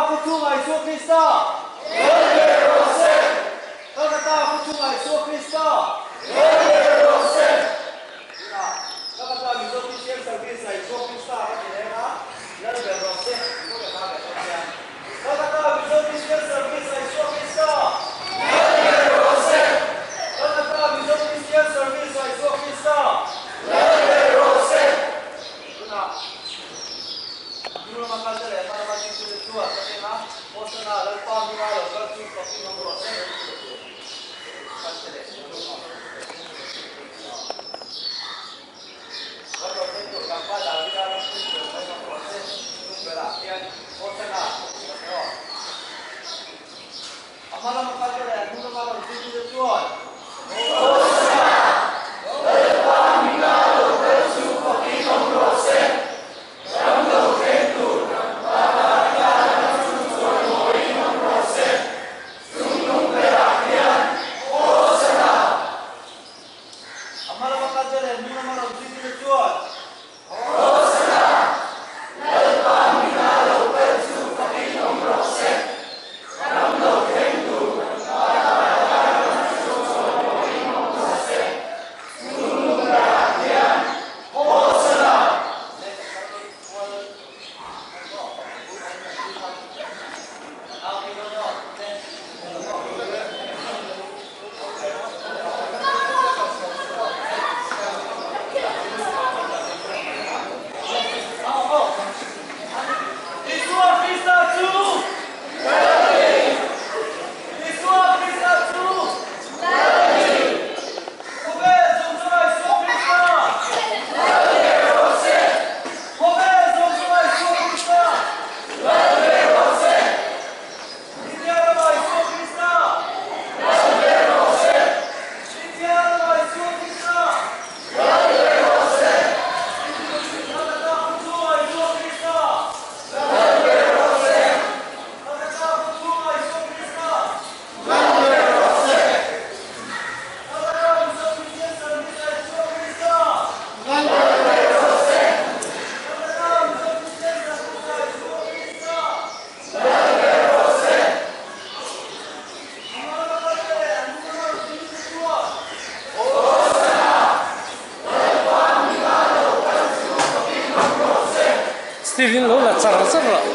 khawchhungah Isua Krista. Lal ber rawh se. Kolkata khawchhungah Isua Krista. Lal ber rawh se. Tunah Kolkata Mizo Christian Service ah Isua Krista ka ti reng a, Lal ber rawh se tih pawh ka hla ve dawn nia. Kolkata Mizo Christian Service ah Isua Krista. Lal ber rawh se. Kolkata Mizo Christian Service ah Isua Krista. Lal ber rawh se. Tunah Hnung lama kalte leh hma lama dingtute chuan ka keng a, Hosana, Lalpa hminga lo kal chu fakin awm rawh se kalte leh hnung lama Ram lo thleng tur kan pa Davida ram chu chawimawi awm rawh se hnung berah hian Hosana tih ka hre aw. A hma lama kalte leh hnung lama rawn dingtute chuan Hosana, Lalpa hminga lo kal chu fakin awm rawh se. Ram lo thleng tur pa Davida ram chu chawimawiin awm rawh se. Chungnung berah hian Hosana! A hma lama kalte leh hnung lama rawn zuitute chuan Hosana! Lalpa hminga lo kal chu fakin awm rawh se. Ram lo thleng tur pa Davida ram chu chawimawiin awm rawh se. Chungnung berah hian Hosana! Isua Krista chu! Isua Krista chu! Khawvel zawng zawng ah Isua Krista! Khawvel zawng zawng ah Isua Krista! India ramah Isua Krista! India ramah Isua Krista! Kolkata khawchhungah Isua Krista! Kolkata khawchhungah Isua Krista! Steve in lo la char char lo.